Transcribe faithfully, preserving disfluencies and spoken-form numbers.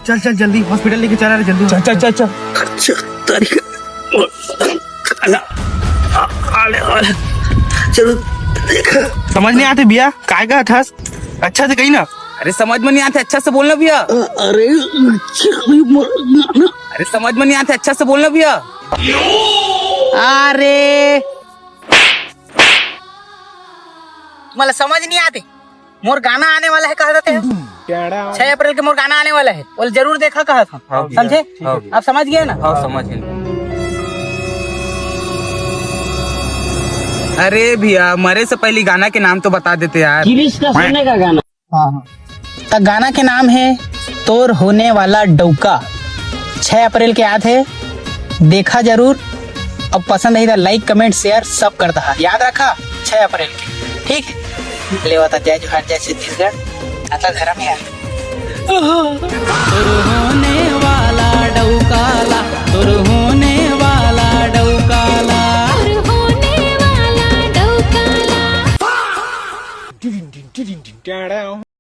चल चल, जल्दी हॉस्पिटल लेके चल, अरे जल्दी। चल चल चल चल। अच्छा तरीका। आने वाला। चलो। समझ नहीं आते भैया, काय का था? अच्छा से कही ना। अरे समझ में नहीं आते, अच्छा से बोलना भैया। अरे, अरे समझ में नहीं आते, अच्छा से बोलना भैया। अरे तुम्हारा समझ नहीं आते। मोर गाना आने वाला है, कहा जाते हो? छह अप्रैल के मोर गाना आने वाला है, वो जरूर देखा कहा था। हाँ भैया, समझे? हाँ भैया। आप समझ गए ना? हाँ, समझ गए। अरे भैया, मरे से पहले गाना के नाम तो बता देते यार। गिरीश का सोने का गाना। हाँ, हाँ। त गाना के नाम है तोर होने वाला डौका। छह अप्रैल के आत है, देखा जरूर। अब पसंद आई त like, comment, share सब कर दहा। याद रखा, छह अप्रैल के, ठीक है? लेवा त जय जोहार, जय छत्तीसगढ़, आता धर्म है। तोर होने वाला डौकाला, तोर होने वाला डौकाला। तोर होने वाला डौकाला।